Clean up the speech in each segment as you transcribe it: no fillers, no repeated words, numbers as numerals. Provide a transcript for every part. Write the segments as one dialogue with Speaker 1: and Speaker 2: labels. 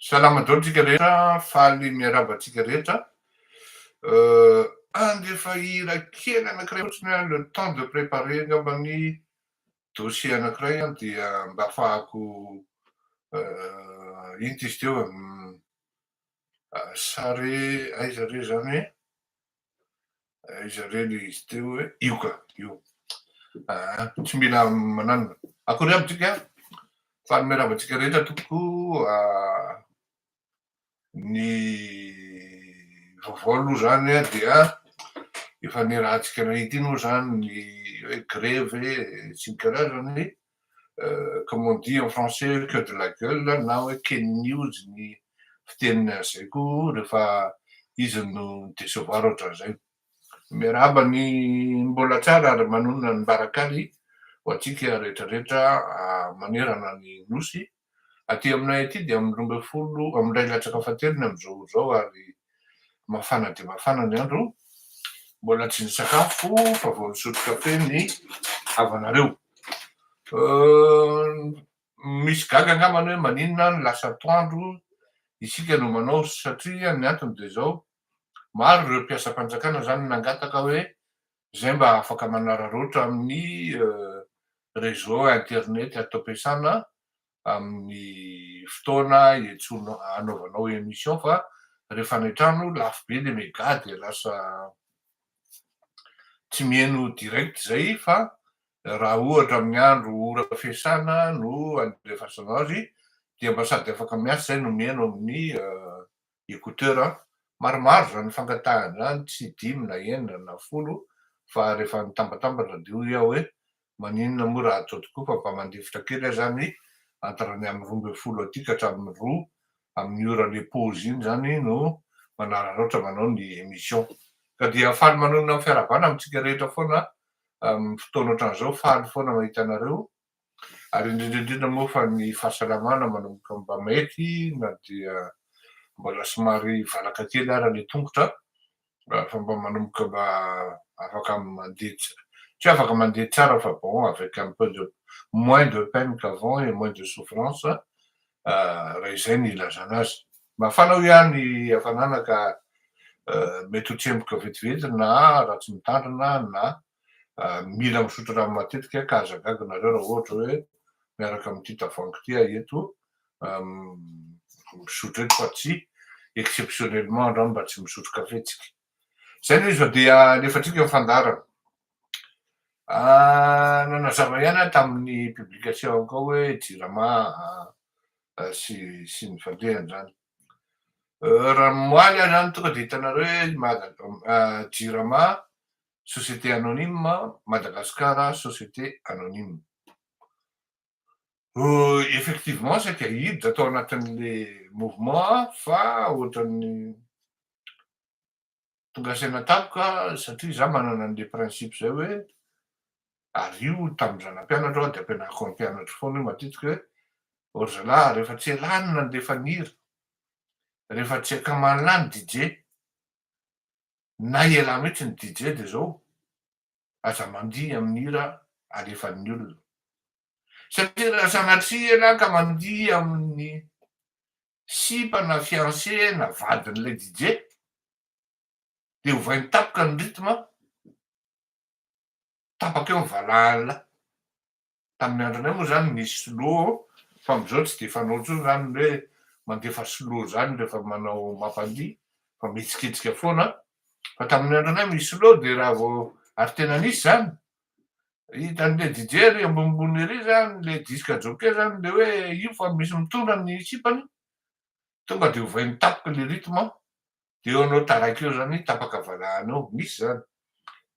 Speaker 1: Salama daholo tsika rehetra, faly miarahaba antsika rehetra. Andefa hira kely anankiray fotsiny aho, le temps de préparer angamba ny dossier anankiray dia mba afahako ino ty izy teo sary aiza re zany e? Aiza re le izy teo hoe io ka, io. Tsy mila mananona. Akory aby tsika, faly miarahaba antsika rehetra tompoko. Ny vaovao aloha zany dia efa niarahantsika nahita iny moa zany ny hoe grevy sy ny karazany, comme on dit en français, que de la gueule na hoe ken news ny fiteniny an'izay koa rehefa izy no mi-décevoir ohatran'izay. Miarahaba ny mbola tsara ary manonona ny mbarakaly ho antsika rehetrarehetra manerana ny nosy. Aty aminay aty dia amin'ny 12, amin'ny iray latsaka fahatelony amin'izao ora izao ary mafana dia mafana ny andro. Mbola tsy nisakafo fa vao nisotro kafe ny havanareo. Misy gaga angambany hoe maninona no lasa atoandro isika no manao satria ny antony dia izao, maro ireo mpiasam-panjakana izany nangataka hoe izay mba afaka manararaotra amin'ny réseau internet ato am-piasana amin'ny fotoana iantsoana anaovanao émission fa rehefa any an-trano lafo be le méga dia lasa tsy miheno direct izay fa raha ohatra amin'ny andro ora fiasana no andefasanao azy dia mba sady afaka miasa izay no miheno amin'ny écouteur. Maromaro izany fangatahana izany, tsy dimy na enina na 10 fa rehefa nitambatambatra dia hoy aho hoe maninona moa raha atao tokoa fa mba mandefitra kely aho zany entre ny amin'ny 12 aty ka hatramin'ny 2 amin'ny ora le pause iny zany no manararaotra manao ny émission. Ka dia faly manonona amin'ny fiarahabana amintsika rehetra foana amin'ny fotoana ohatran'izao, faly foana mahita anareo ary indrindra indrindra moa fa ny fahasalamana manomboka mba mety na dia mbola somary valaka kely ara le tongotra fa mba manomboka mba afaka mandeha, tsy afaka mandeha tsara fa bon, avec un peu de moins de peine qu'avant et moins de souffrance raha izay ny ilazana azy. Mafana hoy ihany hafanana ka mety ho tsemboka vetivety na raha tsy mitandrina na mila misotro rano matetika, ka aza gaga nareo raha ohatra hoe miaraka amin'ity tavoahangy ity aho eto misotro eto fa tsy exceptionnellement androany mba tsy misotro kafe tsika. Zay no izy fa dia alefatsika ny fandaharana. Nanazava ihany aho tamin'ny publication koa hoe Jirama sy ny fandehany zany. Raha moaly aho zany tonga dia hitanareo hoe Jirama société anonyme, Madagascar société anonyme. Effectivement saika hiditra atao anatin'le mouvement fa ohatran'ny tonga saina tampoka satria za manana an'le principe zay hoe ary io tamin'ny nampianatra aho dia ampianariko ampianatro foana io matetika hoe ry zalahy, rehefa tsy elany nandefa ny hira, rehefa tsy akaman'lahy ny DJ na ialahy mihitsy ny DJ dia zao aza mandihy amin'ny hira alefan'ny olona satria raha sanatria ialahy ka mandihy amin'ny sipa na fiancé na vadin'ilay DJ dia ovainy tampoka ny rythme, tapaka eo ny valahan'lahy. Tamin'ny andronay moa zany nisy slow fa am'izao tsy de fanao intsony zany ny hoe mandefa slow zany rehefa manao mampandihy fa mihetsiketsika foana, fa tamin'ny andronay misy slow dia raha vao ary tena nisy zany hitan'le DJ ry ambonimbony ery zany le disque jockey zany le hoe io fa misy mitondra ny sipany, tonga de ovainy tampoka le rythme de eo anao taraiky eo zany tapaka valahana eo. Misy zany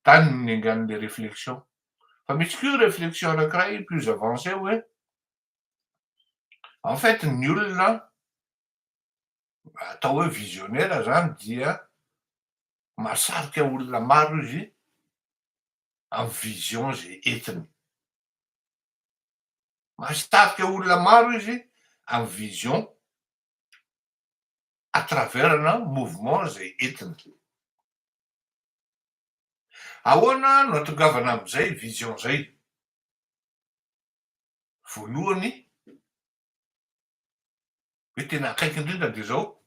Speaker 1: tany ny niaingan'le réflexion fa misy koa réflexion anankiray plus avancé hoe en fait ny olona atao hoe visionnaire zany dia mahasarika olona maro izy amy vision zay entiny, mahasarika olona maro izy amy vision à travers na mouvement zay entiny. Ahoana no atongavana am'izay vision zay? Voalohany Hoe tena akaiky indrindra dia izao,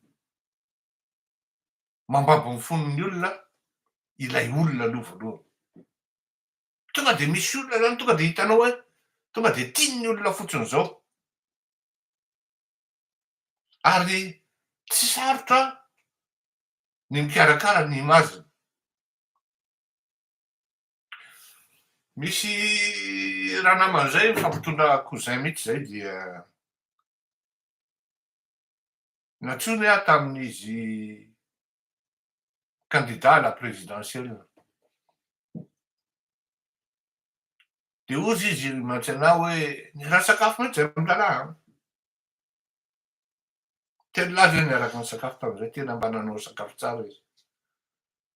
Speaker 1: mambabo ny fon'ny olona ilay olona aloha voalohany. Tonga dia misy olona zany tonga dia hitanao hoe tonga dia tian'ny olona fotsiny izao. Ary tsy sarotra ny mikarakara ny image-ny. Misy ranamana izay mifampitondra cousin mihitsy izay dia nantsoiny aho tamin'izy candidat à la présidentielle. Dia hozy izy mantsy anah hoe niara-nisakafo mihitsy zahay mirahalahy an! Telo lahy zay niaraka nisakafo tamin'izay, tena mba nanao sakafo tsara izy.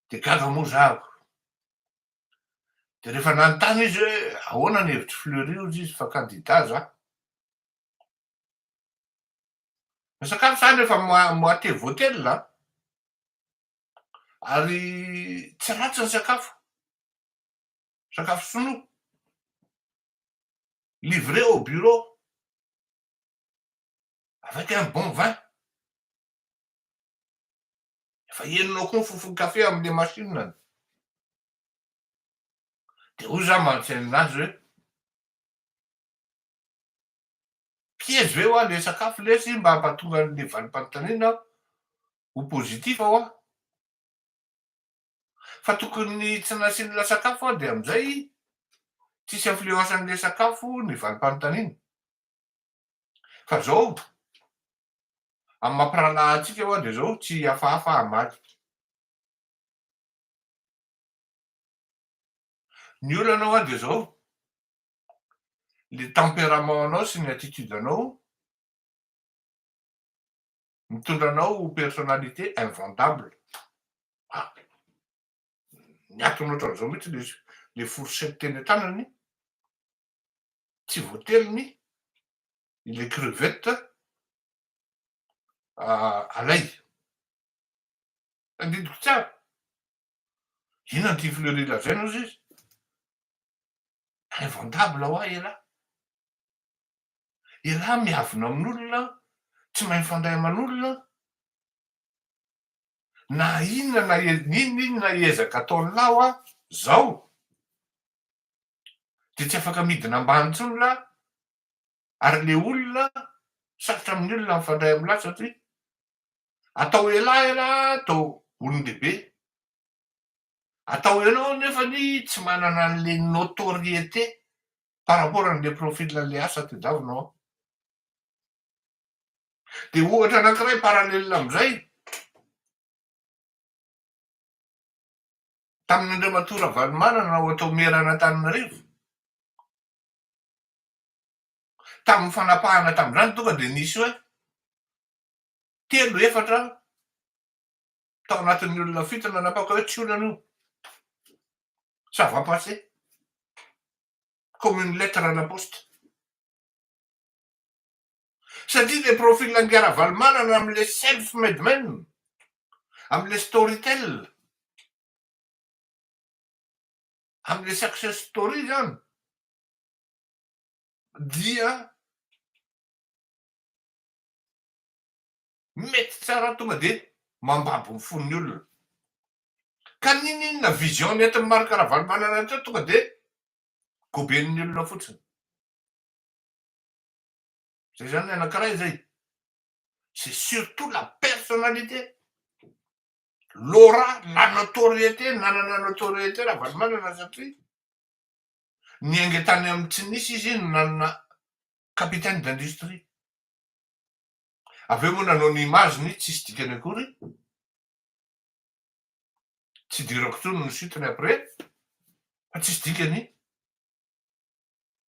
Speaker 1: Dia gaga moa zahako. Dia rehefa nanontany izy hoe ahoana ny hevitr'i Fleury hozy izy fa candidat za. Ny sakafo zany efa moitié voatelina an! Ary tsy ratsy ny sakafo. Sakafo sinoa. Livré au bureau. Avec un bon vin. Efa henonao koa ny fofon'ny kafe amin'ilay machine-ny. Dia hoy za mantsy aminazy hoe, piège ve hoa le sakafo lesy mba hampatonga an'le valim-panontaniana ho positif hoa? Fa tokony tsy nasian'la sakafo hoa de amizay tsisy influence an'le sakafo ny valim-panontaniana. Fa zao, amin'ny mampirahalahy antsika hoa de zao tsy hafahafa hamaly. Ny olana hoa de zao, le tempérament anao sy ny attitude anao mitondra anao ho personnalité invendable. Ah! Niatona ohatran'izao mihitsy le le fourchette teny an-tanany, tsy voateliny ilay crevette alay. Tadidiko tsara. Inona no tian'i Fleury lazaina hozy izy? Invendable hoa elah. Elah miavona amin'olona, tsy mahay mifandray aman'olona, na inona na n'inon'inona ezaka ataon'lah hoa zao, de tsy afaka midina ambany intsony lah, ary le olona, sarotra amin'ny olona mifandray amin'lah satria atao elah elah atao olon-dehibe, Atao enao nefany tsy manana anle notoriété par rapport anle profil anle asa tediavinao ao. De ohatra anakiray parallèle amizay, tamin'ny Andriamatoa Ravalomanana ho atao maire an'Antananarivo, tamin'ny fanapahana tamin'izany tonga de nisy hoe telo efatra tao anatin'ny olona fito nanapaka hoe tsy olana io. Ça va passer. Comme une lettre à la poste. Satria le profil an'i Ravalomanana am'le self made man, am'le storytell, am'le success story zany, dia Mety tsara tonga dia mambabo ny fon'ny olona. Ka n'inon'inona vision nentin'i Marc Ravalomanana teo tonga dia goben'ny olona fotsiny. Zay zany ny anankiray zay. C'est surtout la personnalité. L'aura, la notoriété, nanana notoriété Ravalomanana satria niainga tany amin'ny tsy nisy izy no nanana capitaine d'industrie. Avy eo moa nanao ny image-ny tsisy dikany akory, tsy idirako intsony ny suite-ny après fa tsisy dikany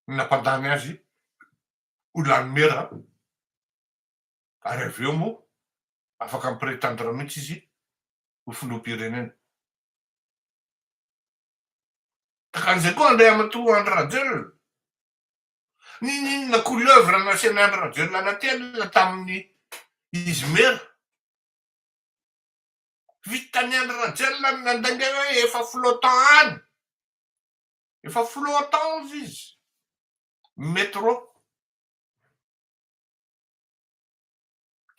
Speaker 1: ny nampandany azy ho lany mera ary avy eo moa afaka mi-pretendre mihitsy izy ho filoham-pirenena. Takan'izay koa Andriamatoa Andry Rajoelina. N'inon'inona couleuvre nasian'i Andry Rajoelina natelina tamin'ny izy mera. Vitan'i Andry Rajoelina ny nandainga hoe efa flottant any. Efa flottant ozy izy. Métro.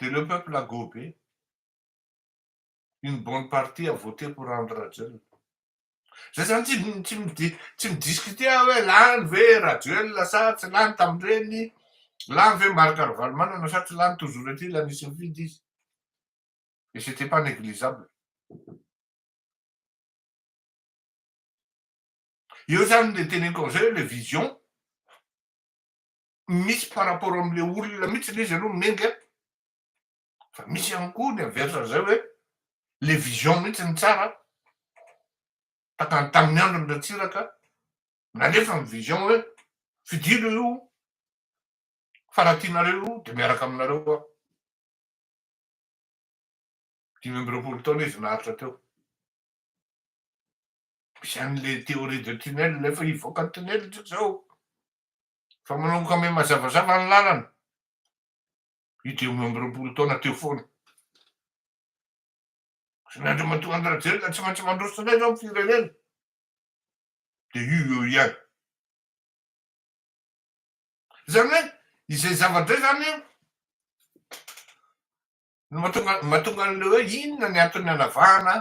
Speaker 1: De le peuple a gobé. Une bonne partie a voté pour Andry Rajoelina. Zay zany tsy midiscute aho hoe lany ve Rajoelina sa tsy lany tamin'ireny, lany ve Marc Ravalomanana sa tsy lany, toujours est-il nisy nifidy izy. Et c'était pas négligeable. Eo zany le teneniko am'izay hoe le vision misy par rapport am'le olona mihitsy le izy aloha menga, fa misy ihany koa ny inverse an'izay hoe le vision mihitsy ny tsara takany tamin'ny androny Ratsiraka nalefa ny vision hoe fidilo io fa raha tianareo io de miaraka aminareo aho. 25 taona izy naharitra teo. Misy an'le théorie de tunnel, efa hivoaka ny tunnel tsika zao fa manomboka ame mazavazava ny lalana. Io 25 taona teo foana. Sy ny Andriamatoa Andry Rajoelina tsy maintsy mandroso indray zao ny firenena. De io eo ihany. Zany hoe izay zavatra zay zany no mahatonga an'le hoe inona ny antony anavahana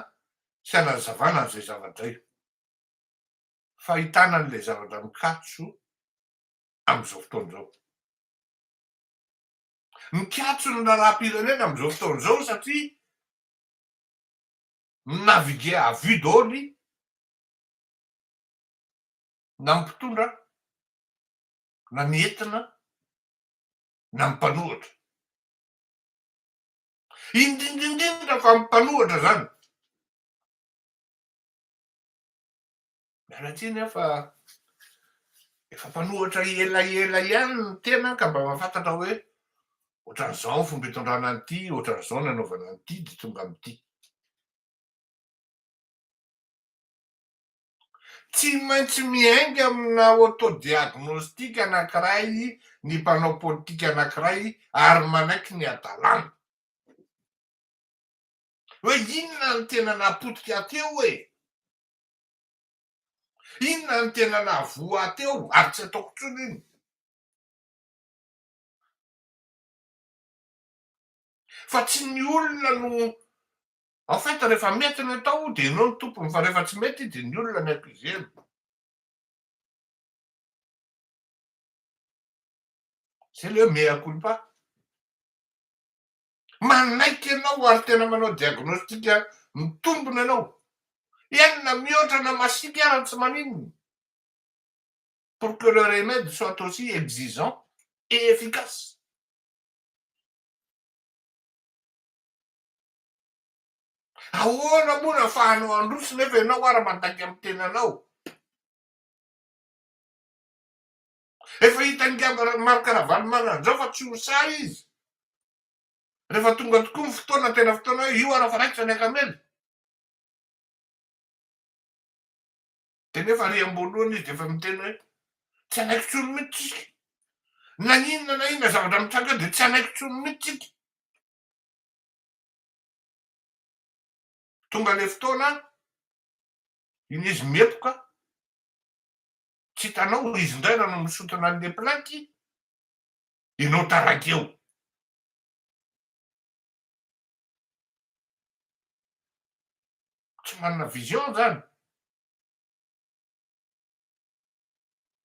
Speaker 1: sy anazavana an'izay zavatra io. Fahitana an'ilay zavatra mikatso amin'izao fotoana izao. Mikatso ny raharaham-pirenena amin'izao fotoana izao satria mi-naviguer à vue daholo na ny mpitondra na ny entina na ny mpanohitra. Indrindra indrindra fa ny mpanohitra zany. Miala tsiny aho fa efa mpanohitra elaela ihany ny tena ka mba mahafantatra hoe ohatran'izao ny fomba itondrana an'ity, ohatran'izao ny anaovana an'ity de tonga amin'ity. Tsy maintsy miainga amina autodiagnostic anankiray ny mpanao politika anankiray ary manaiky ny hadalana. Hoe inona no tena nahapotika ahy teo e? Inona no tena nahavoa ahy teo ary tsy ataoko intsony iny? Fa tsy ny olona no en fait rehefa mety ny atao dia ianao no tompony fa rehefa tsy mety dia ny olona no accusena. Zay le hoe mea culpa. Manaiky ianao ary tena manao diagnostic mitombina ianao. Eny na mihoatra na masiaka ara tsy maninona. Pour que le remède soit aussi exigeant et efficace. Ahoana moa no ahafahanao handroso nefa ianao ara mandainga amin'ny tenanao? Efa hitan'i Marc Ravalomanana izao fa tsy ho sahy izy. Rehefa tonga tokoa ny fotoana, tena fotoana hoe io ara fa raikitra ny akamely. Dia nefa ary am-boalohany izy dia efa miteny hoe tsy hanaiky intsony mihitsy isika. Na inona na inona zavatra mitranga eo dia tsy hanaiky intsony mihitsy isika. Tonga ilay fotoana, iny izy miepoka, tsy hitanao izy indray raha no misintona an'ilay plainte, ianao taraiky eo. Tsy manana vision zany.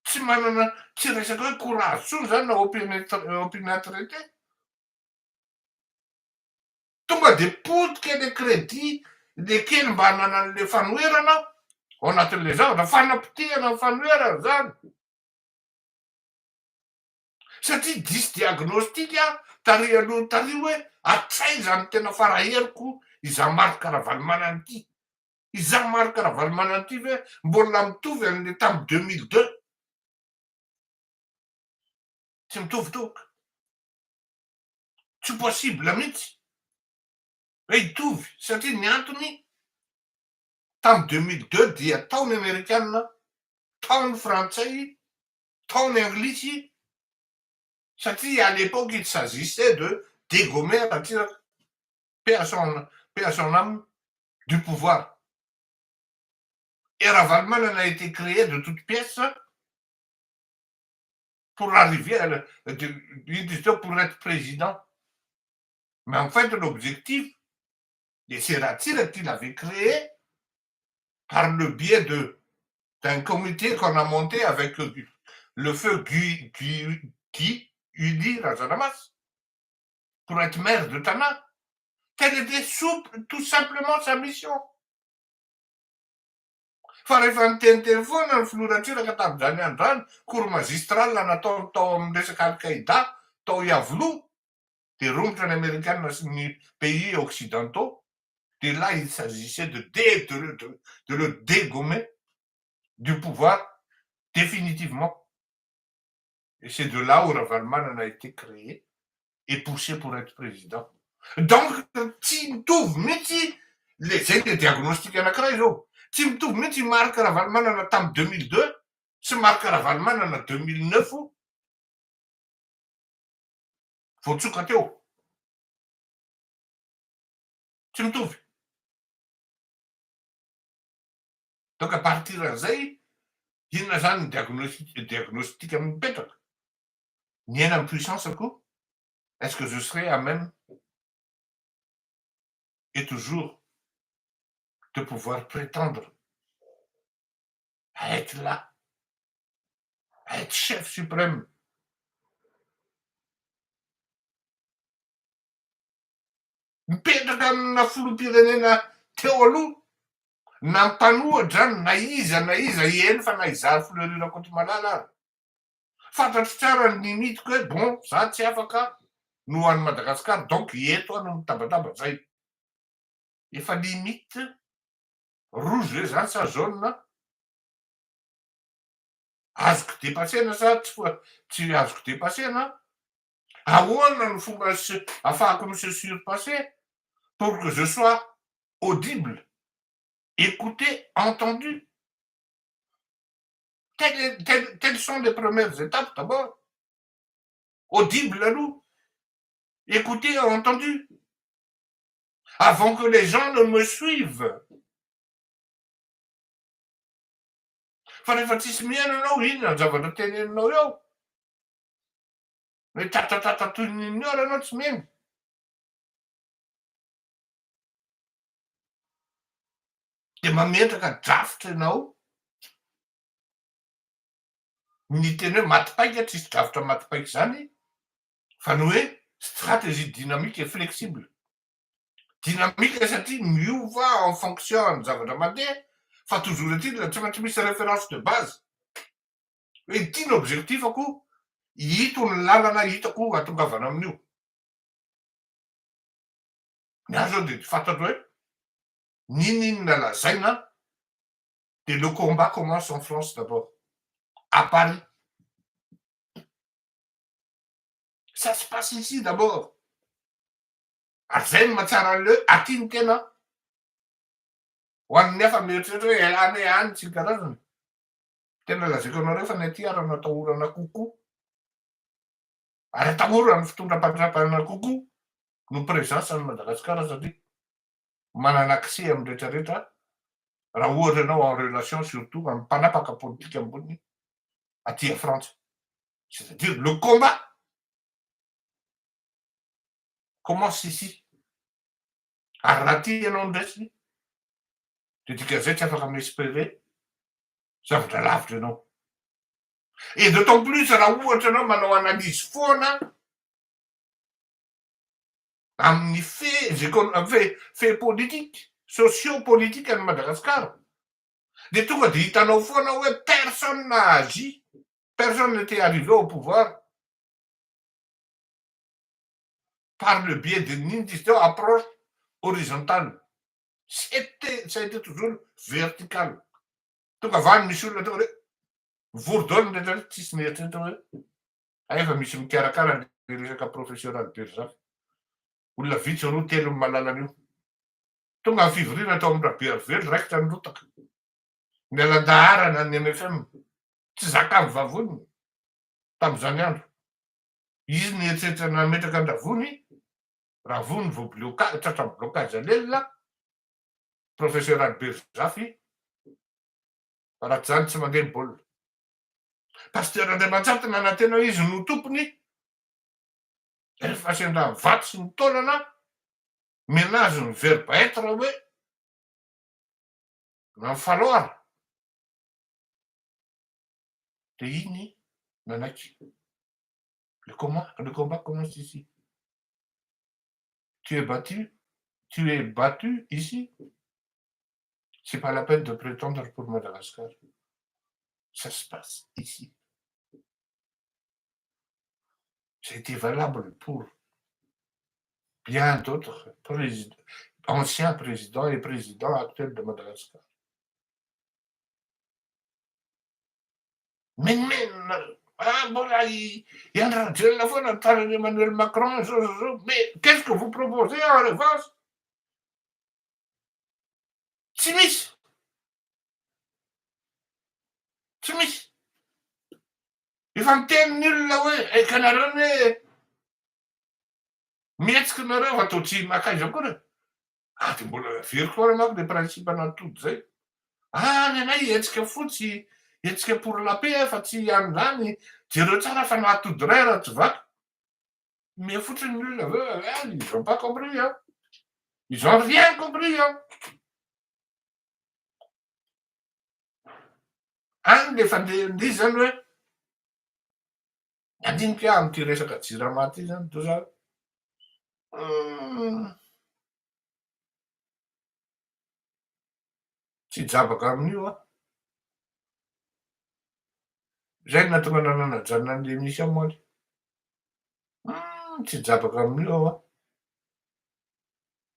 Speaker 1: Tsy manana, tsy resaka hoe courage intsony zany na opiniâtreté. Tonga de potika le crédit le kely mba ananan'le fanoherana ao anatin'le zavatra, fanapotehana ny fanoherana zany. Satria diso diagnostic tary aloha tary hoe hatraiza ny tena faraheriko izaho Marc Ravalomanana ity. Izaho Marc Ravalomanana ity ve mbola mitovy an'le tamin'ny 2002? Tsy mitovy tompoko. Tsy possible mihitsy hoe hitovy satria ny antony tamin'ny 2002 dia tao ny amerikana, tao ny frantsay, tao ny anglisy satria à l'époque il s'agissait de dégommer Ratsiraka, paix à son, paix à son âme, du pouvoir. Et Ravalomanana a été créé de toutes pièces pour arriver à, de, pour être président. Mais en fait l'objectif de c'est Ratsiraka qui l'avait créé par le biais de d'un comité qu'on a monté avec le feu Guy Guy Guy Uli Razanamasy pour être maire de Tana. Telle était tout simplement sa mission. Fa rehefa niteniteny foana ny filoha Ratsiraka tamin'izany andro izany, cours magistral nataony tao amin'ny resaka Al-Qaïda tao Iavoloha, dia romotra ny Amerikana sy ny pays occidentaux, dia là il s'agissait de de de de le dégommer du pouvoir définitivement. Et c'est de là où Ravalomanana a été créé et poussé pour être président. Donc tsy mitovy mihitsy le zay le diagnostic anankiray zao. Tsy mitovy mihitsy Marc Ravalomanana tamin'ny 2002 sy Marc Ravalomanana 2009 voatsoka teo. Tsy mitovy. Donc à partir an'izay, inona zany ny diagnostic diagnostic mipetraka? Ny aina ny puissance-ko, est-ce que je serai à même et toujours de pouvoir prétendre à être là, à être chef suprême? Mipetraka amina filoham-pirenena teo aloha, na mpanohitra zany na iza na iza, eny fa na izaho Fleury Rakotomalala ary. Fantatro tsara ny limite-ko hoe bon, za tsy afaka no ho an'i Madagasikara donc eto aho no mitabataba, zay. Efa limite rouge ve zany sa jaune? Azoko depasena sa tsy azoko depasena? Ahoana no fomba ahafahako mi se surpasser pour que je sois audible, écouté, entendu? Telles telles telles sont les premières étapes d'abord. Audible aloha, écouté, entendu. Avant que les gens ne me suivent. Fa rehefa tsisy mihaino ianao, inona ny zavatra teneninao eo? Hoe tratratratra toy ny inona ary ianao tsy mino. Dia mametraka drafitra ianao. Ny teny hoe maty paika, tsisy drafitra maty paika izany, fa ny hoe stratégie dynamique et flexible. Dynamique satria miova en fonction ny zavatra mandeha, fa toujours est-il tsy maintsy misy référence de base. Hoe ity ny objectif-ko, ito ny lalana hitako hatongavana amin'io. Ny ahy zao dia fantatro hoe n'inon'inona lazaina dia le combat commence en France d'abord, à Paris. Ça se passe ici d'abord. Ary zay no mahatsara an'le hoe aty ny tena. Ho an'ny hafa mieritreritra hoe elah anie any tsy karazany. Tena lazaiko anareo fa ny aty ary no atahorana kokoa. Ary atahorana ny fitondram-panjakana kokoa no présence an'i Madagasikara satria manana accès amin'ny retraretra raha ohatra ianao en relation surtout amin'ny mpanapaka politika ambony aty à Frantsa. C'est à dire le combat commence ici. Ary raha aty ianao no resy dia dikan'izay tsy afaka mi-esperer zavatra lavitra ianao. Et d'autant plus raha ohatra ianao manao analyse foana amin'ny fait fait fait politique, socio politique an'i Madagasikara dia tonga dia hitanao foana hoe personne n'a agi, personne n'était arrivé au pouvoir par le biais de n'inona izy teo approche horizontale, c'était ça a été toujours vertical. Tonga avy any misy olona tonga dia mivory daholo ny rehetra rehetra tsisy mieritreritra hoe hay efa misy mikarakara ny resaka professeur Albert Zafy. Olona vitsy roa telo no mahalala an'io. Tonga ny fivoriana tao amin'ny Rabearivelo, raikitra ny rotaka. Niala an-daharana ny mfm. Tsy zakan'ny vavoniny tamin'izany andro. Izy nieritreritra nametraka an-dRavony, Ravony vao bloca, tratran'ny blocage lelona, Professeur Albert Zafy, fa raha tsy izany tsy mandeha ny baolina. Pasteur Andriamantsato nanantena hoe izy no tompony, rehefa sendra ny vato sy ny taolana, Omena azy ny verbe être hoe na ny falloir de iny nanaiky. Le combat, le combat commence ici. Tu es battu, tu es battu ici. C'est pas la peine de prétendre pour Madagascar. Ça se passe ici. C'était valable pour bien d'autres anciens présidents et présidents actuels de Madagascar. Menomenona ah mbola i i Andry Rajoelina foana ny tanan'i Emmanuel Macron zao zao zao mais qu'est-ce que vous proposez en revanche? Tsy misy. Tsy misy. Efa miteny ny olona hoe eh ka nareo anie mihetsika nareo fa toa tsy mankaiza akory e. Ah dia mbola averiko foana manko le principe an'atody zay. Ah ny anay hetsika fotsy, hetsika pour la paix fa tsy an'izany, jereo tsara fa na atody iray ara tsy vaky. Miha fotsiny ny olona avy eo, ah ils ont pas compris hein. Ils ont rien compris hein. Any le fandehan'izy zany hoe nandinika aho amin'ity resaka jirama ty zany toa za Tsy hijabaka amin'io aho. Zay no nahatonga anah nanajanona an'le émission moa ry. Humm tsy hijabaka amin'io aho an.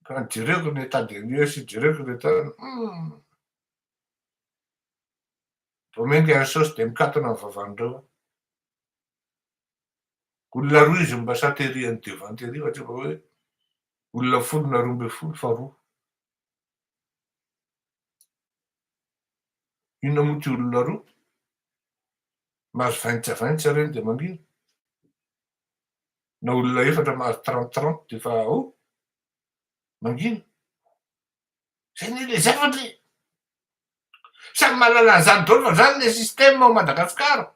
Speaker 1: Fa jereko ny état des lieux sy jereko ny état humm. Vao mainka ny saosy dia mikatona ny vavan'ireo aho. Olona roa izy mba sahy tery any devant tery fa tsy mba hoe olona folo na 12 fa roa. Inona moa ty olona roa? Mahazo vingt vingt ireny dia mangina. Na olona efatra mahazo trente trente dia efa oh! Mangina. Zay anie le zavatra e! Samy mahalala an'izany daholo fa zany le système ao Madagascar.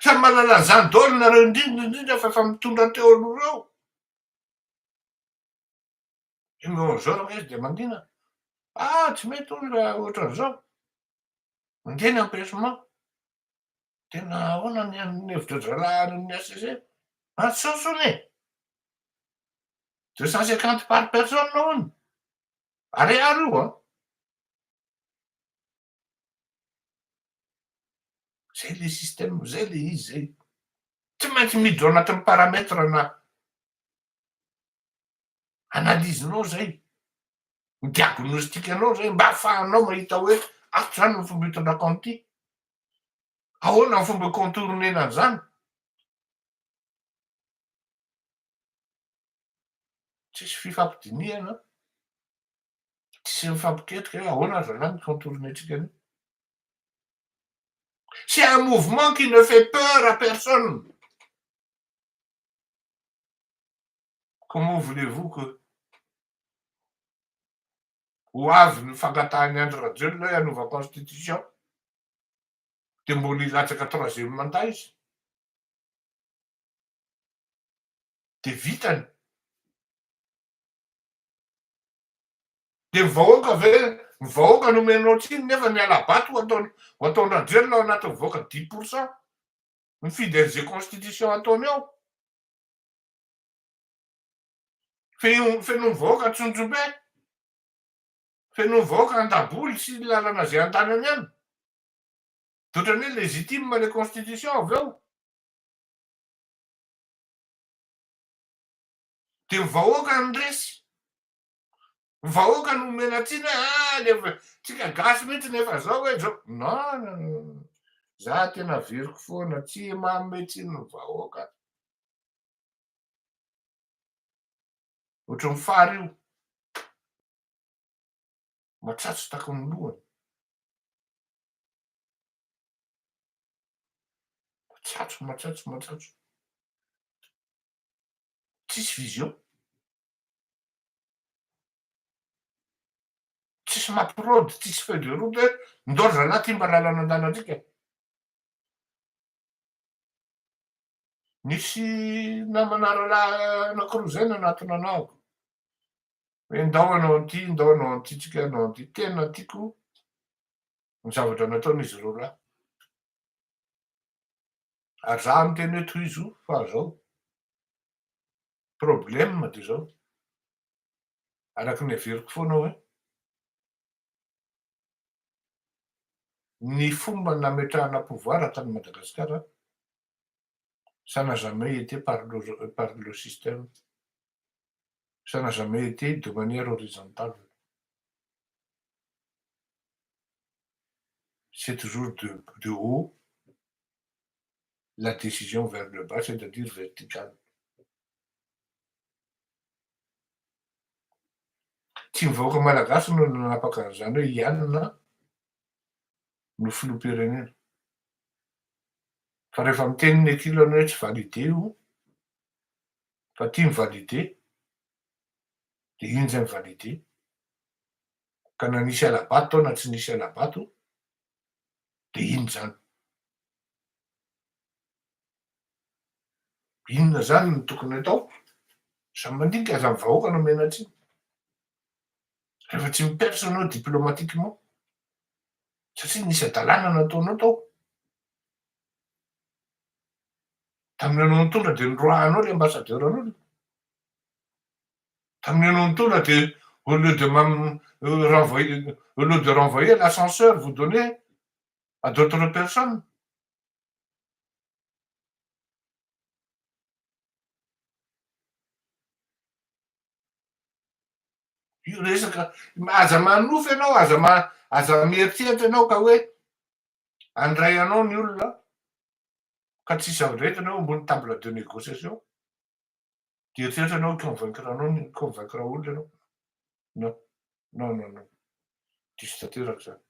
Speaker 1: Samy mahalala an'izany daholo nareo indrindra indrindra fa efa mitondra teo aloha reo. Eo am'zao raha izy dia mangina. Ah tsy mety hono raha ohatran'izao. Mandeha ny empêchement. Tena ahoana ny an'ny hevitra zalahy any amin'ny HCC? Ah tsy sao hono e! 250 par personne hono. Ariary io an! Zay le système, zay le izy zay. Tsy maintsy miditra ao anatin'ny paramètre na analyse-nao zay, ny diagnostic-nao zay mba ahafahanao mahita hoe ato zany ny fomba hitondrako an'ity, ahoana ny fomba hi-contourner-na an'izany. Tsisy fifampidinihana, tsisy mifampiketrika hoe ahoana ry zalahy ny contourner-tsika an'io. C'est un mouvement qui ne fait peur à personne. Comment voulez-vous que ho avy ny fangatahan'i Andry Rajoelina hoe hanova constitution dia mbola hilatsaka troisième mandat izy? Dia vitany. Dia ny vahoaka ve, ny vahoaka no omenao tsiny nefa ny hala-bato ho ataon ho ataon-dRajoelina ao anatin'ny vahoaka dix pour cent mifidy an'izay constitution ataony ao. Feno feno ny vahoaka Antsonjombe, feno ny vahoaka Andaboly sy ny lalana izay andanany any. Dia ohatran'ny hoe légitime le constitution avy eo. Dia ny vahoaka no resy. Ny vahoaka no omena tsiny hoe ah le tsika gasy mihitsy no efa zao hoe zao. Non non non. Za tena averiko foana tsy manome tsiny ny vahoaka. Ohatran'ny fary io. Matsatso taky ny lohany. Matsatso, matsatso, matsatso. Tsisy vision. Tsisy mampirôdy, tsisy feuille de route hoe ndao ry zalahy ty mba lalana andehanantsika. Nisy namana rahalahy anankiroa zay nanatona anahako. Hoe ndao hanao an'ity, ndao hanao an'ity tsika hanao an'ity. Tena tiako ny zavatra nataon'izy roa lahy. Ary za miteny hoe tohizo fa zao. Problème de zao. Araky ny heveriko foana hoe ny fomba nametrahana pouvoir tany Madagasikara ça n'a jamais été par le par le système. Ça n'a jamais été de manière horizontale. C'est toujours de de haut la décision vers le bas, c'est-à-dire verticale. Tsy ny vahoaka malagasy no nanapaka an'izany hoe i Anona no filoham-pirenena. Fa rehefa miteny ny ankilany hoe tsy validé io, fa ty mi-validé, dia iny zay mi-validé. Ka na nisy hala-bato tao na tsy nisy hala-bato, dia iny zany. Inona zany no tokony atao? Samy mandinika, aza ny vahoaka no omena tsiny. Rehefa tsy mi-perce anao diplomatiquement, satria nisy hadalana nataonao tao. Tamin'ny anao nitondra dia noroahanao le ambassadeur anao. Tamin'ny anao nitondra dia au lieu de renvoyer, au lieu de renvoyer l'ascenseur, vous donnez à d'autres personnes. Io resaka, aza manonofy ianao, aza ma- aza mieritreritra ianao ka hoe handray anao ny olona ka tsisy zavatra entina eo ambony table de négociation, de eritreritra ianao hi-convaincre anao ny hi-convaincre olona ianao. Non, non, non, non. Diso tanteraka izany.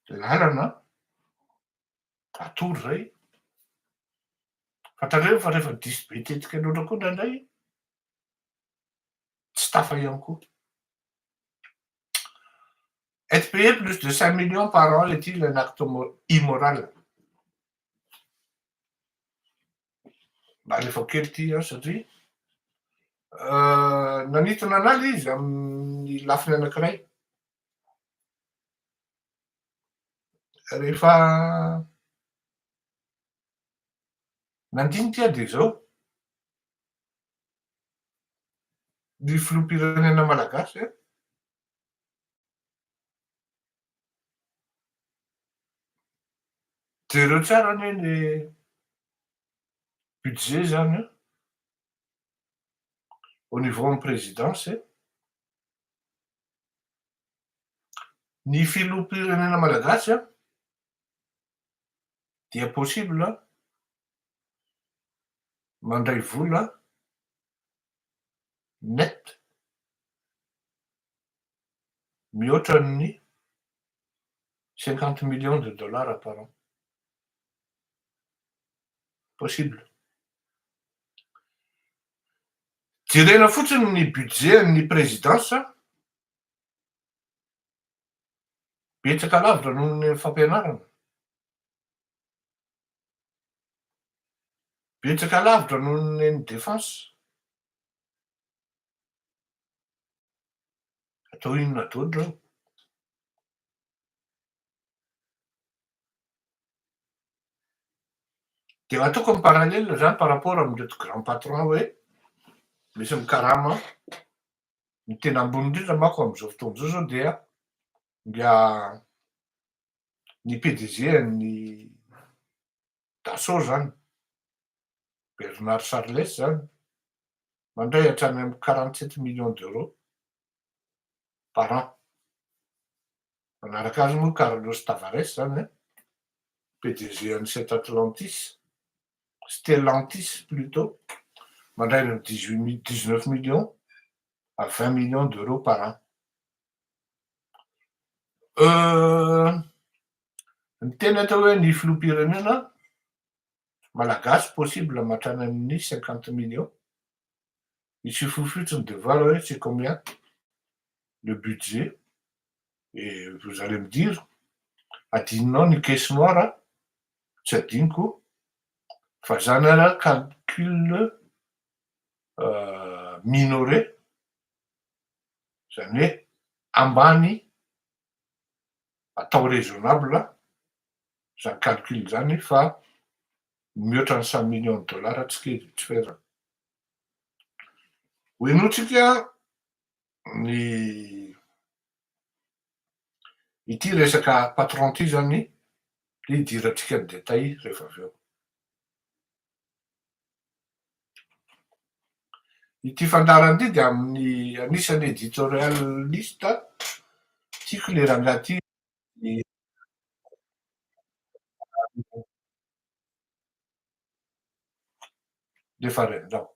Speaker 1: Lalana atoro izay. Fa tandremo fa rehefa diso be tetika loatra koa indraindray, tsy tafa ihany koa. Être payé plus de 5 millions par an est-il un acte immoral? Mba alefako kely ity an satria nanintona an'ahy ilay izy amin'ny lafiny anankiray. Rehefa nandinika aho dia izao, ny filoham-pirenena malagasy an, jereo tsara anie ny budget zany an, au niveau an'ny présidence e, ny filoham-pirenena malagasy an dia possible mandray vola net mihoatra ny cinquante millions de dollars par an. Possible. Jerena fotsiny ny budget an'ny présidence, betsaka lavitra noho ny fampianarana. Betsaka lavitra noho ny ny défense. Atao inona daholo ireo? Dia ataoko ny parallèle zany par rapport amin'ireto grand patron hoe misy mikarama, ny tena ambony indrindra manko amin'izao fotoana izao zao dia dia ny PDG an'ny Dassault zany, Bernard Charles zany, mandray hatrany amin'ny 47 millions d'euros par an. Manaraka azy moa Carlos Tavares zany an, PDG an'ny Sept Atlantis, Stellantis plutôt, mandray any amin'ny 18 19 millions à 20 millions d'euros par an. Ny tena atao hoe ny filoham-pirenena malagasy possible mahatrany amin'ny 50 millions. Il suffit fotsiny de voir hoe c'est combien le budget et vous allez me dire adinonao ny caisse noire, tsy adinoko fa zany ara calcul. calcul minoré, zany hoe ambany, atao raisonnable zany calcul zany, fa mihoatra ny 100 millions de dollars tsy kely, tsy fahaizana. Hoenotsika ny ity resaka patron ty zany, de hidirantsika ny détail rehefa avy eo. Ity fandaharana ity dia amin'ny anisan'ny éditorialiste tiako le rangahy ty. Lefa rendao.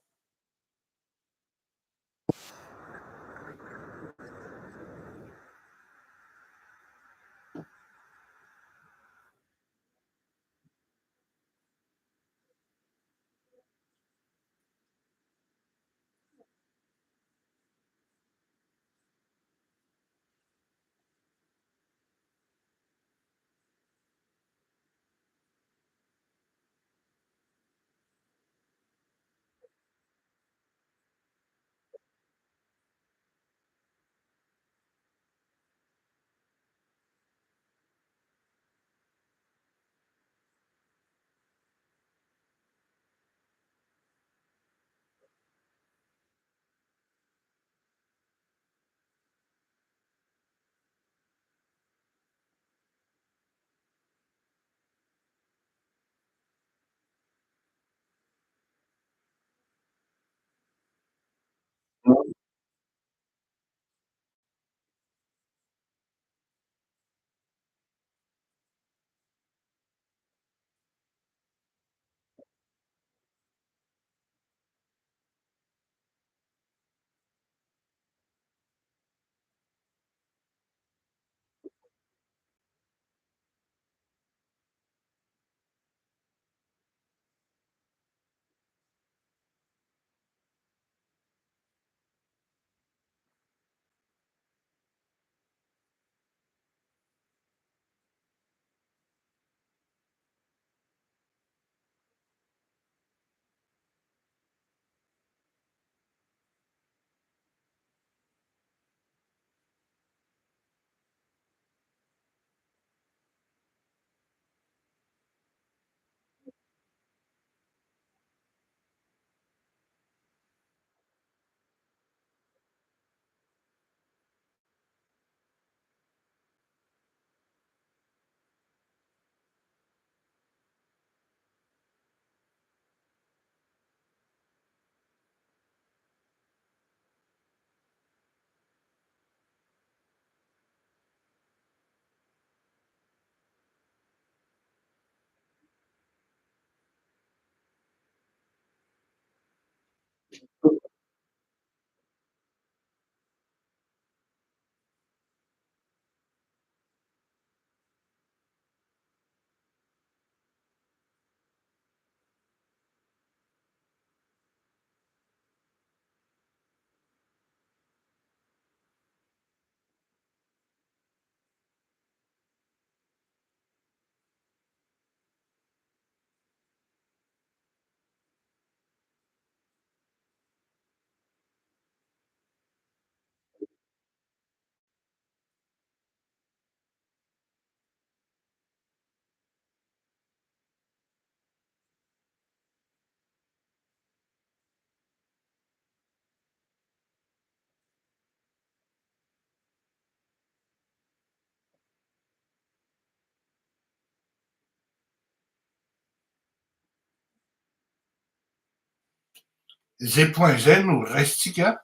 Speaker 1: Zay point zay no raisintsika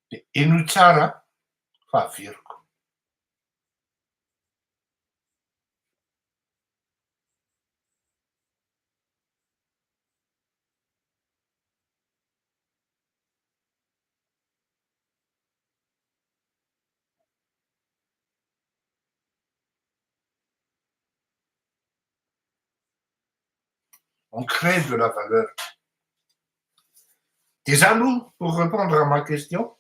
Speaker 1: de henoy tsara fa averiko. On crée de la valeur. Déjà aloha, pour répondre à ma question,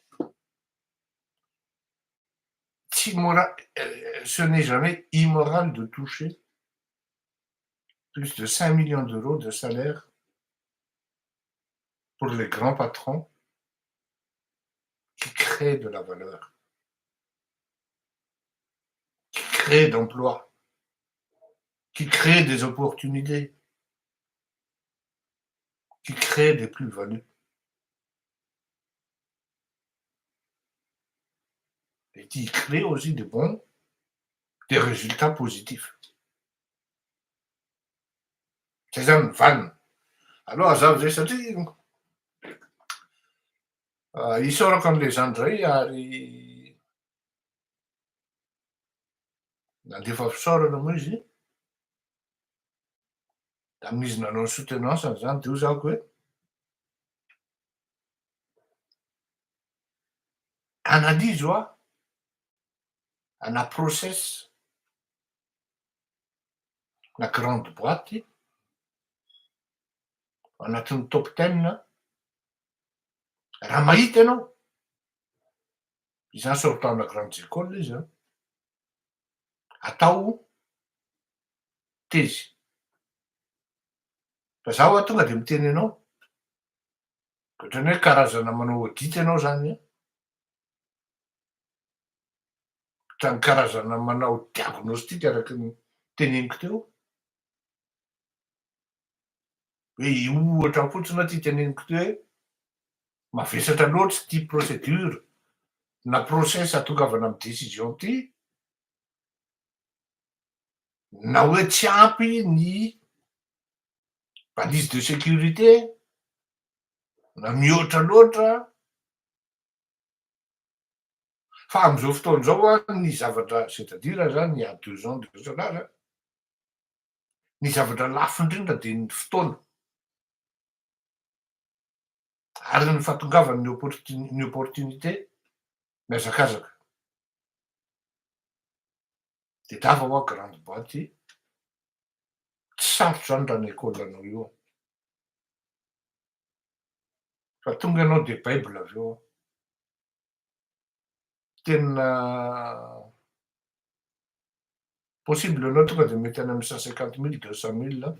Speaker 1: tsy mora, ce n'est jamais immoral de toucher plus de 5 millions d'euros de salaire. pour les grands patrons qui créent de la valeur, qui créent d'emploi, qui créent des opportunités, qui créent des plus-values. Et qui créent aussi des bons, des résultats positifs. Zay zany ny vaniny. Aleo hazava zay satria isaorako an'le zandry zay ary nandefa fisaorana moa izy, da amin'izy nanao ny soutenance-ny zany de hoy zako hoe analyse hoa ana process na grande boite anatin'ny top ten raha mahita ianao, izany sortant amina grandes écoles izy an, atao tezy. Fa zaho hoa tonga de miteny anao, ohatrany hoe karazana manao audit ianao zany an, ohatrany karazana manao diagnostic araky ny teneniko teo, hoe ohatra fotsiny aho ty teneniko ty hoe mavesatra loatra ity procédure na process ahatongavana amy décision ty, na hoe tsy ampy ny balise de sécurité na mihoatra loatra. Fa am'izao fotoana zao a, ny zavatra, c'est-à-dire zany il y a 2 ans de cela zany, ny zavatra lafo indrindra de ny fotoana ary ny fahatongavany ny opportunité miazakazaka. De dava hoa grande boîte tsy sarotro zany raha ny école anao io, fa tonga ianao de baiboly avy eo tena possible anao tonga de mety any amy 150 000, 200 000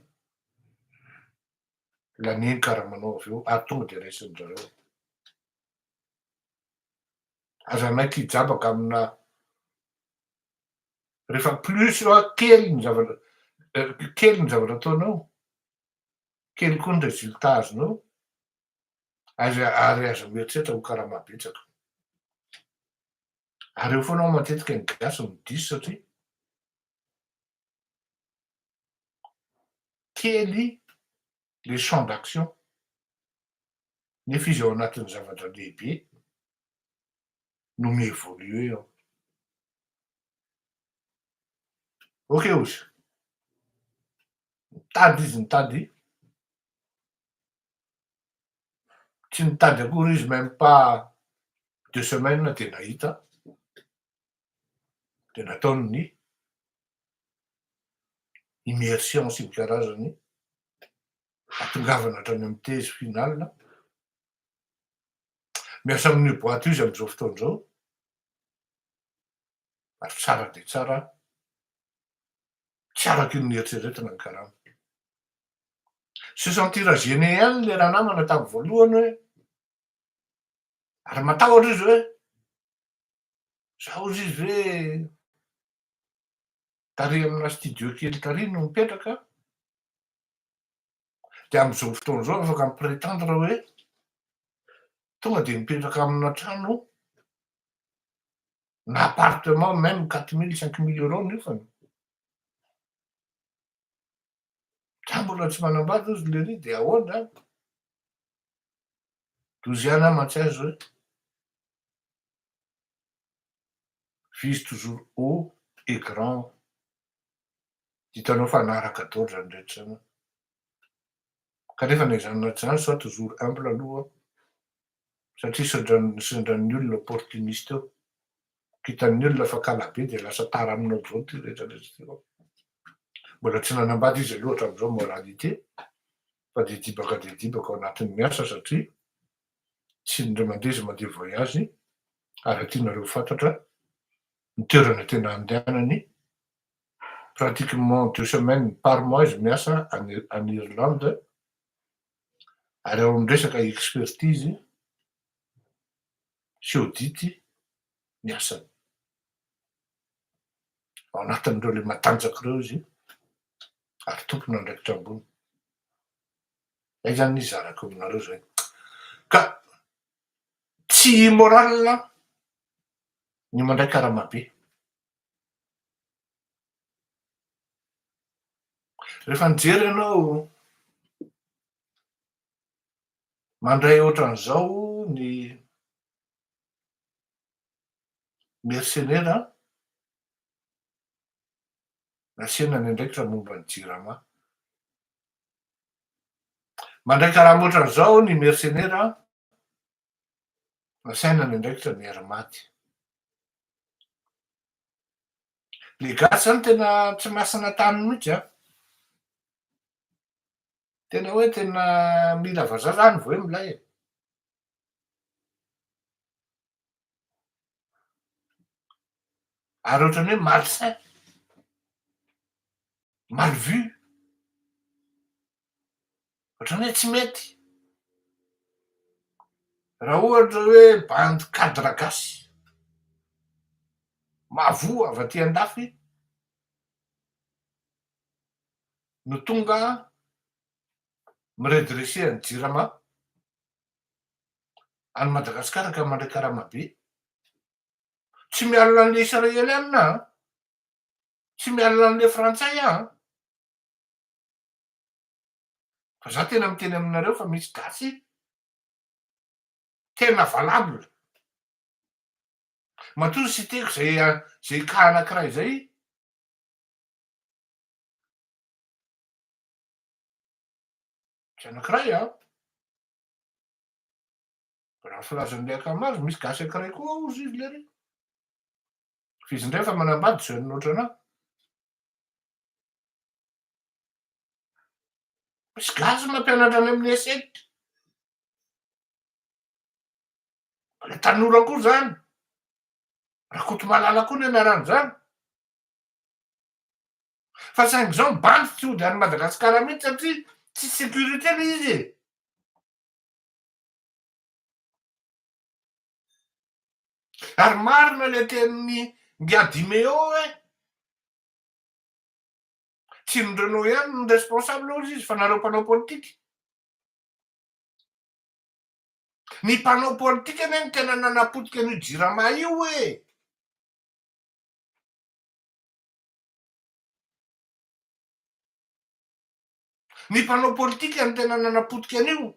Speaker 1: l'année ny karamanao avy eo, ary tonga de raisin-drareo. Aza manaiky hijabaka amina rehefa plus a kely ny zavatra, kely ny zavatra ataonao, kely koa ny résultat azonao, aza ary aza mieritreritra ho karama betsaka. Ary eo foana ao matetika ny gasy no diso satria kely le champ d'action nefa izy ao anatin'ny zavatra lehibe no mi-évolue ao. Ok ozy, mitady izy, nitady, tsy nitady akory izy, même pas 2 semaines de nahita, de nataony ny immersion sy ny karazany atongavana hatrany amy thèse finale. Miasa amin'io boîte io izy am'izao fotoana zao ary tsara de tsara, tsy araky io nieritreretina ny karama. Se sentir gêné ihany le raha namana tamy voalohany hoe ary matahotra izy hoe zaho izy izy hoe tary amina studio kely tary no mipetraka, de am'izao fotoana zao afaka mi-prétendre hoe tonga de mipetraka amina trano na appartement même 4000, 5000 euros nefany za mbola tsy manambady ozy le ry de ahoana zany dozy ihany aho mantsy azy hoe vise toujours haut et grand, hitanao fa anaraka daholo zany rehetra zany, kanefa na izany na tsy zany sois toujours humble aloha satria sendran'ny olona opportuniste eo, hitan'ny olona fa kalabe de lasa tara aminao daholo ty rehetrarehetra ty. Mbola tsy nanambady izy aloha hatram'izao moralité fa de dibaka de dibaka ao anatin'ny miasa satria tsy indray mandeha izy mandeha voyage, ary tianareo fantatra ny toerana tena andehanany, pratiquement 2 semaines par mois izy miasa any Irlande. Ary ao amin'ny resaka expertise sy audit ny asany. Ao anatin'ireo le matanjaka ireo izy ary tompon'andraikitra ambony. Zay zany izy zarako aminareo zay. Ka tsy immoral ny mandray karama be. Rehefa nijery ianao mandray ohatran'izao ny mersenera nasiana ny andraikitra momba ny jirama. Mandray karama ohatran'izao ny mersenera nasaina ny andraikitra ny Air Mad. Le gasy zany tena tsy masina tany mihitsy an! Tena hoe tena mila vazaha zany vao hoe milay e! Ary ohatran'ny hoe malsain, mal vu, ohatran'ny hoe tsy mety. Raha ohatra hoe bandy cadre gasy, mahavoa avy aty andafy no tonga mi-redresser an'i Jirama any Madagasikara ka mandray karama be. Tsy mialona an'le Israelianina an! Tsy mialona an'le Frantsay aho an! Fa za tena miteny aminareo fa misy gasy tena valable. Matoa citeko zay zay cas anakiray zay, tsy anakiray an! Raha ny filazan'ilay akama azy, misy gasy ankiray koa ao hozy izy lery. Fa izy indray efa manambady jeune ohatranà. Misy gasy mampianatra any amin'ny ESSEC. Mbola tanora koa zany. Rakotomalala koa ny anaran'izany. Fa saingy zao ny bandy tsy hody any Madagasikara mihitsy satria tsy sécurité le izy e. Ary marina le tenin'i Ngiah Dimeo hoe tsy ny Renault ihany no responsable hozy izy fa nareo mpanao politika. Ny mpanao politika anie no tena nanapotika an'io jirama io e! Ny mpanao politika no tena nanapotika an'io.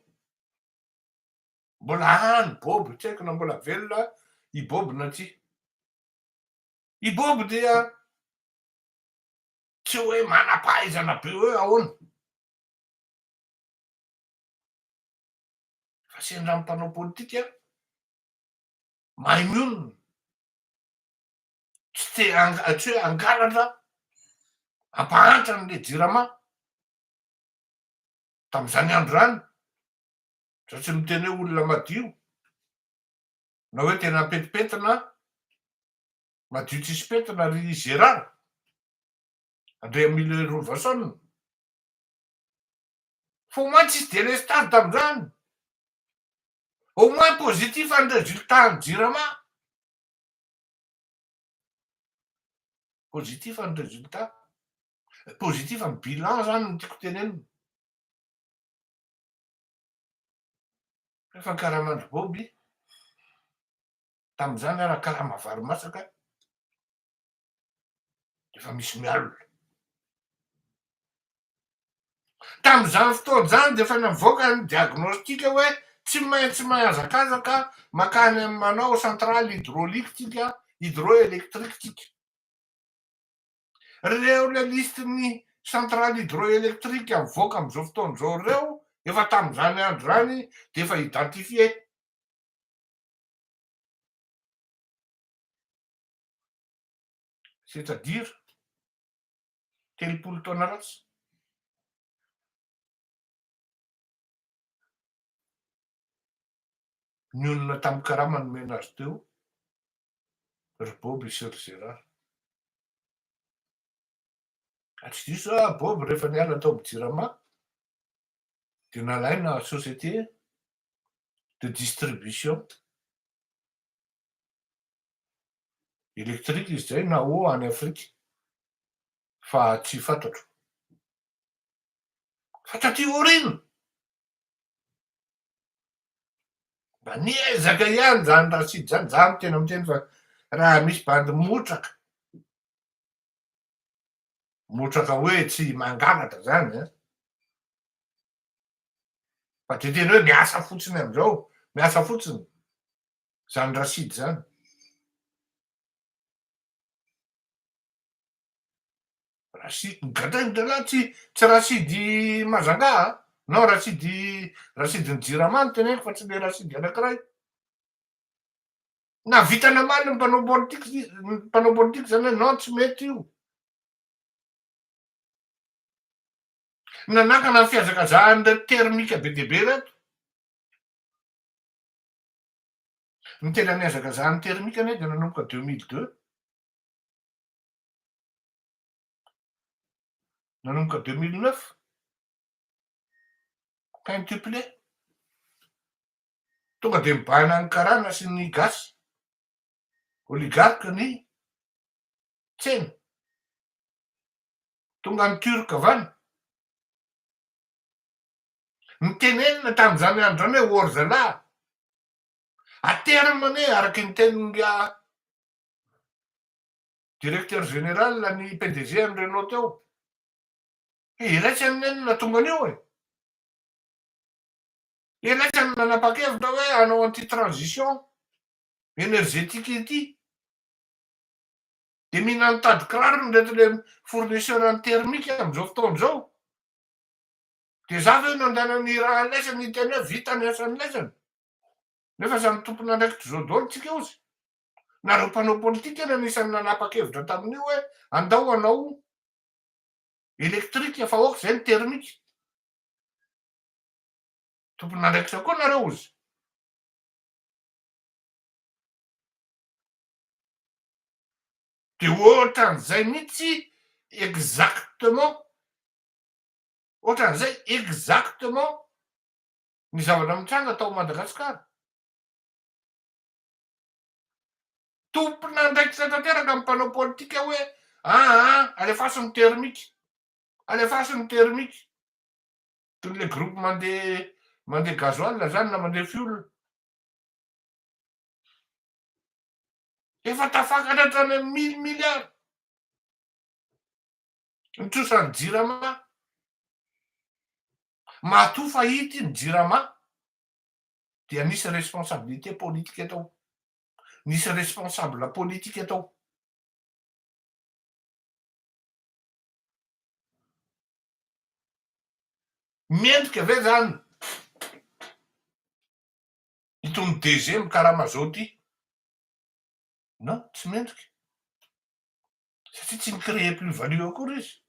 Speaker 1: Mbola any Bob, tsy haiko na mbola velona i Bob na tsia. I Bob dia tsy hoe manam-pahaizana be hoe ahoana. Fa sendra ny mpanao politika mahay mionona, tsy te hanga- tsy hoe hangalatra hampahantra an'ilay jirama tamin'izany andro izany. Za tsy miteny hoe olona madio na hoe tena petipetina madio tsisy pentina ry Gérard Andriamile Rovason. Fa au moins tsisy délestage tamin'izany. Au moins positif ny résultat ny Jirama. Positif ny résultat. Positif ny bilan zany no tiako tenenina. Efa karaman-dry Boby tamin'izany ara karama vary masaka efa misy mialona. Tamin'izany fotoana izany dia efa navoaka ny diagnostic hoe tsy maintsy mahazakazaka mankany amin'ny manao centrale hydraulique tsika, hydroélectrique tsika. Reo le liste ny centrale hydroélectrique mivoaka amin'izao fotoana izao reo efa tamin'izany andro izany dia efa identifié. C'est à dire 30 taona lasa. Nionona tamin'ny karama nomena azy teo ry Bob sy ry Gérard. Tsy diso aho Bob rehefa niala tao amin'ny Jirama. De nalaina société de distribution électrique izy zay na eau any Afrika fa tsy fantatro. Fa taty aoriana, mba niezaka ihany zany Rachid zany, za no tena miteny fa raha misy bandy motraka, motraka hoe tsy mangalatra zany an, fa de tena hoe miasa fotsiny amizao, miasa fotsiny zany Rachid zany. Rachid, gadrainy dralahy tsy tsy Rachid Majunga a! Non Rachid Rachid-n'ny Jirama no teneniko fa tsy le Rachid anakiray. Nahavita namaly ny mpanao politika ny mpanao politika zany hoe non tsy mety io. Nanakana ny fihazakazahan'ireto thermique be dia be ireto. Ny tena nihazakazahan'ny thermique anie dia nanomboka 2002. Nanomboka 2009. Quintuplé. Tonga dia mibahana ny karana sy ny gasy. Oligarque ny tsena. Tonga ny turc avy any. Nitenenina tamin'izany andro izany hoe or zalahy. À terme anie araky ny tenin'ingahy directeur général ny PDG an'i Renault teo. He iraisany anie no nahatonga an'io e. Iraisany no nanapa-kevitra hoe hanao an'ity transition énergétique ity. Dia mihinan'ny tady kirarony ireto le fournisseur ny thermique amin'izao fotoana izao. Dia za ve no andehanan'ny raha-laisany hiteny hoe vita ny asan'ny-laisany? Nefa samy tompon'andraikitra izao daholo tsika ozy. Nareo mpanao politika anie anisan'ny nanapa-kevitra tamin'io hoe andao hanao électrique fa ok zay ny thermique. Tompon'andraikitra koa nareo ozy. Dia ohatran'izay mihitsy exactement, ohatran'izay exactement ny zavatra mitranga tao Madagasikara. Tompon'andraikitra tanteraka ny mpanao politika hoe aa alefaso ny thermique, alefaso ny thermique. Toy ny le groupe mandeha mandeha gasoil zany na mandeha fioul. Efa tafakatra hatrany amin'ny mille milliards ny trosan'ny jirama. Matoa fahity ny jirama dia nisy responsabilité politique tao. Nisy responsable politique tao. Mendrika ve zany itony DG mikarama zao ty? Non, tsy mendrika. Satria tsy mi-créer plus value akory izy.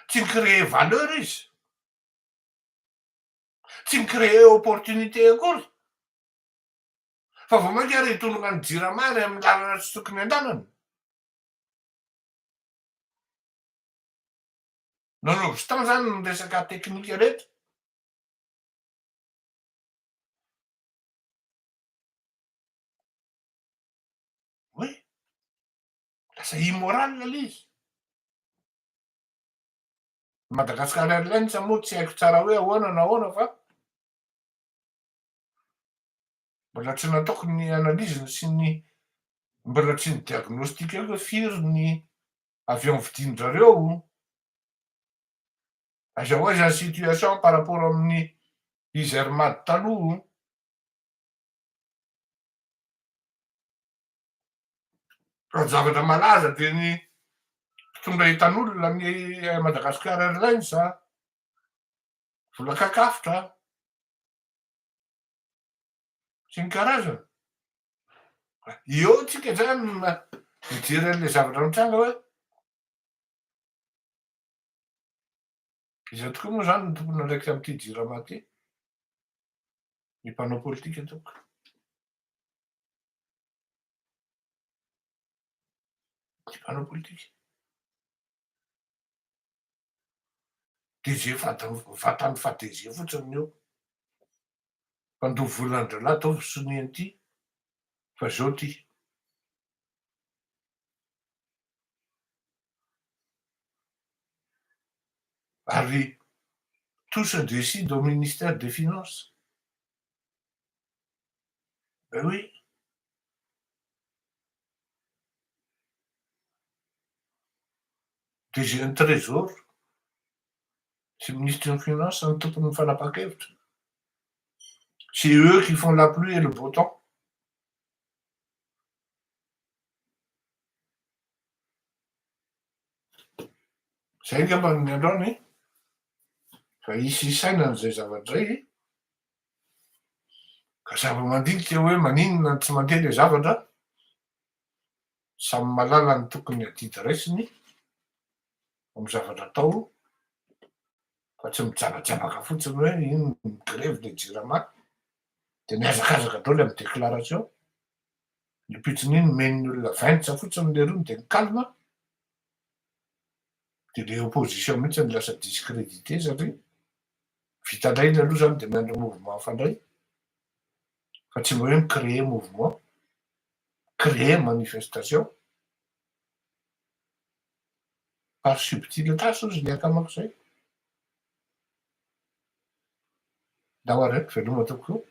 Speaker 1: Tsy mi-créer valeur izy. Tsy mi-créer opportunité akory. Fa vao mainka ary hitologna ny jirama ary amin'ny lalana tsy tokony andanana. Nonobstant zany ny resaka teknika rehetra. Oui. Lasa immoral le izy. Madagascar Airlines moa tsy haiko tsara hoe ahoana na ahoana fa mbola tsy nataoko ny analyse-ny sy ny mbola tsy ny diagnostic-ko hoe firy ny avion vidin-dRareo, aiza ho aiza ny situation par rapport amin'ny izy Air Mad taloha. Raha ny zavatra malaza dia ny mpitondra entan'olona ny Madagascar Airlines, vola kakafotra sy ny karazany. Eo tsika zany mijery an'ilay zavatra mitranga hoe iza tokoa moa zany no tompon'andraikitra amin'ity jirama ity? Ny mpanao politika tompoko. Ny mpanao politika. DG vatan'ny fa DG fotsiny ny eo. Mpandoa vola an-dralahy ataovy sonia an'ity fa zao ty. Ary tout se décide au ministère des finances. Ben oui. DG ny trésor sy ministre ny finance ny tompon'ny fanapahan-kevitra. C'est eux qui font la pluie et le beau temps. Zay angamba ny androany fa hisy hisainana izay zavatra izay ka zava-mandinika hoe maninona no tsy mandeha le zavatra, samy mahalala ny tokony adidy raisiny amin'ny zavatra atao fa tsy mijabajabaka fotsiny hoe iny mi-grevy le jirama de mihazakazaka daholo amin'ny déclaration, ny ampitson'iny omen'ny olona ventsa fotsiny lerony de mi-calme. De le opposition mihitsy no lasa discrédité satria vita indray iny aloha zany de miandry mouvement hafa indray fa tsy mba hoe mi-créer mouvement, mi-créer manifestation par subtilité ozy le akamako zay. Ndao ary veloma tompoko.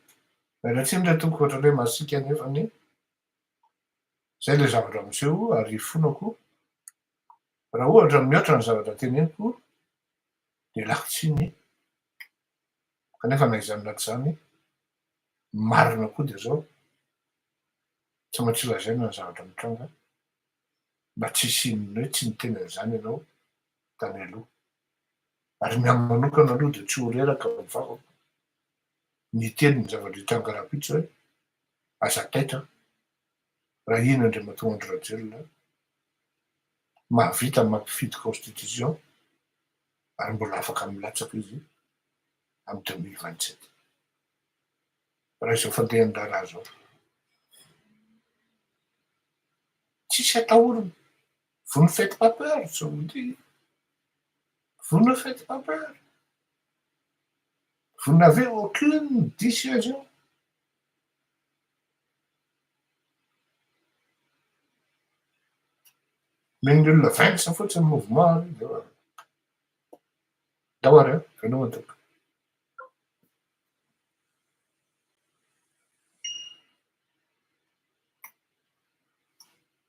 Speaker 1: Miala tsiny re tompoko ohatran'ny hoe masiaka nefany zay le zavatra miseho ary ifonako. Raha ohatra mihoatra ny zavatra teneniko dia lako tsiny kanefa na izany na tsy izany ny marina koa dia izao, tsy maintsy lazaina ny zavatra mitranga mba tsy hisian'ny hoe tsy niteny an'izany ianao tany aloha. Ary ny ahy manokana aloha dia tsy ho reraka ny vavako ny hiteny ny zavatra hitranga rahampitso hoe aza taitra raha iny Andriamatoa Andry Rajoelina mahavita mampifidy constitution ary mbola afaka milatsaka izy amin'ny 2027. Raha izao fandehan'ny raharaha izao. Tsisy atahorana. Vous ne faites pas peur, je vous dis. Vous ne faites pas peur. Vous n'avez aucune dissuasion. Omen'ny olona ventsa fotsiny mouvement ary dia ndao ary an, veloma tompoko.